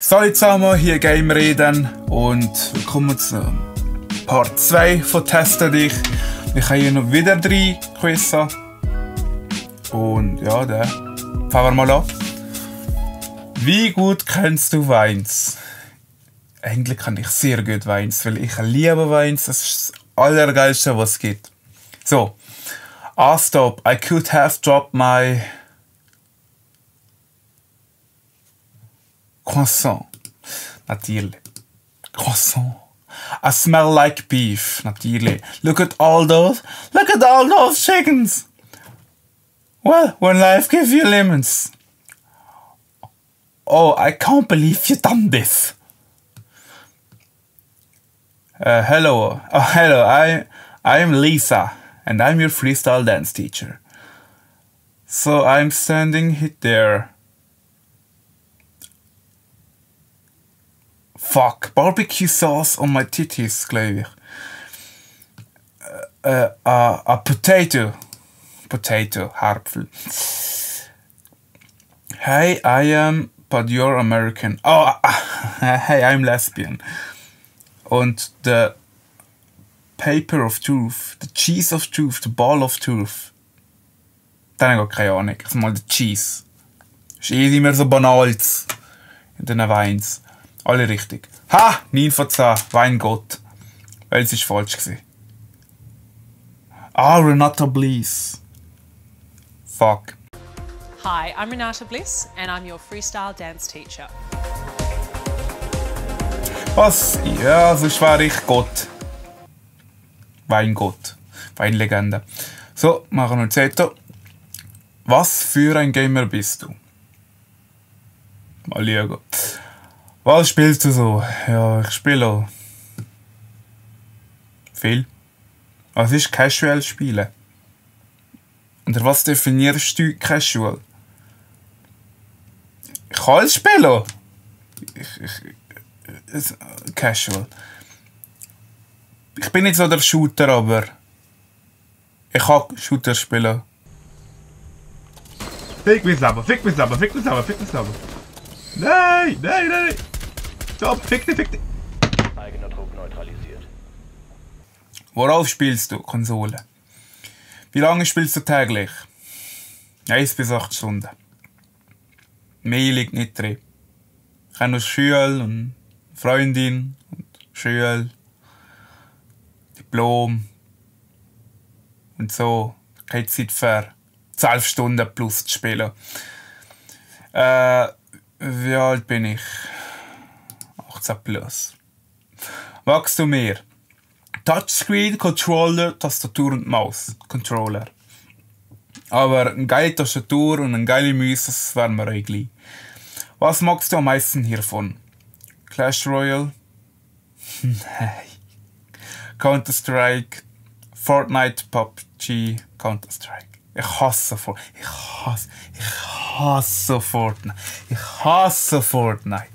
Salut zusammen, hier Game Reden und willkommen zu Part 2 von Teste dich. Ich habe hier noch wieder 3 Quizze. Und ja, da fangen wir mal an. Wie gut kennst du Weins? Eigentlich kann ich sehr gut Weins, weil ich liebe Weins. Das ist das Allergeilste, was es gibt. So. Stop. I could have dropped my croissant. Natürlich. Croissant. I smell like beef. Natürlich. Look at all those chickens. Well, when life gives you lemons. Oh, I can't believe you done this. Hello. Oh, hello. I'm Lisa, and I'm your freestyle dance teacher. So I'm standing there. Fuck, barbecue sauce on my titties, glaube ich. A potato. Potato, Harpfel. Hey, I am, but you're American. Oh, hey, I'm lesbian. Und the paper of truth, the cheese of truth, the ball of truth. Dann habe ich keine Ahnung. Ich sag mal, the cheese. Ist immer so banal in den Weins. Alle richtig. Ha! 9 von 10. Weingott. Weil es ist falsch gewesen. Ah, Renata Bliss. Fuck. Hi, I'm Renata Bliss and I'm your freestyle dance teacher. Was? Ja, sonst wäre ich Gott. Weingott. Weinlegende. So, machen wir weiter. Was für ein Gamer bist du? Mal schauen. Was spielst du so? Ja, ich spiele viel. Was ist Casual spielen? Unter was definierst du Casual? Ich kann alles spielen. Casual. Ich bin nicht so der Shooter, aber ich kann Shooter spielen. Fick mich selber, fick mich selber, fick mich selber, fick mich selber. Nein, nein, nein. Stopp, fick dich, fick dich. Eigener Druck neutralisiert. Worauf spielst du? Konsole. Wie lange spielst du täglich? 1 bis 8 Stunden. Mehr liegt nicht drin. Ich habe noch Schule und Freundin und Schule, Diplom und so. Keine Zeit für 12 Stunden plus zu spielen. Wie alt bin ich? 18 plus. Magst du mehr? Touchscreen, Controller, Tastatur und Maus. Controller. Aber eine geile Tastatur und eine geile Maus, das wären wir euch gleich. Was magst du am meisten hiervon? Clash Royale? Nein. Counter-Strike, Fortnite, PUBG, Counter-Strike. Ich hasse Fortnite. Ich hasse Fortnite.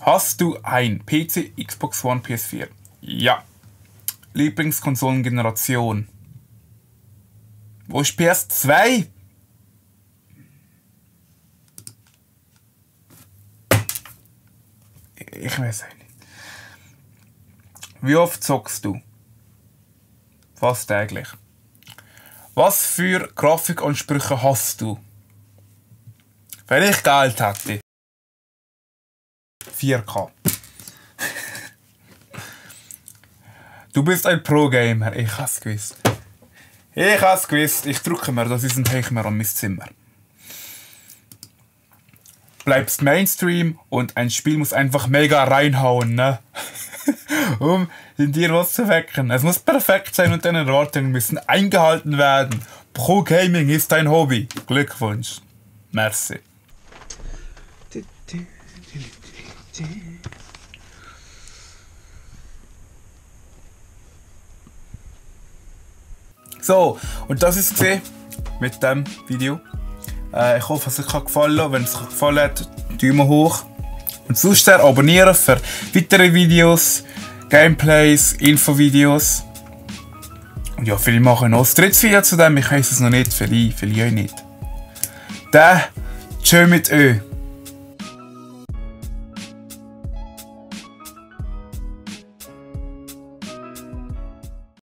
Hast du ein PC, Xbox One, PS4? Ja. Lieblingskonsolengeneration? Wo ist PS2? Ich weiß auch nicht. Wie oft zockst du? Fast täglich. Was für Grafikansprüche hast du? Wenn ich Geld hätte. 4K. Du bist ein Pro-Gamer. Ich hab's gewusst. Ich drücke mir, das ist ein Techmer an mein Zimmer. Bleibst Mainstream und ein Spiel muss einfach mega reinhauen, ne? Um in dir was zu wecken. Es muss perfekt sein und deine Erwartungen müssen eingehalten werden. Pro-Gaming ist dein Hobby. Glückwunsch. Merci. So, und das ist es mit dem Video. Ich hoffe, es hat euch gefallen. Wenn es euch gefallen hat, Daumen hoch. Und sonst abonnieren für weitere Videos, Gameplays, Infovideos. Und ja, viele machen noch das dritte Video zu dem. Ich weiss es noch nicht, viele euch nicht. Dann, tschö mit Ö.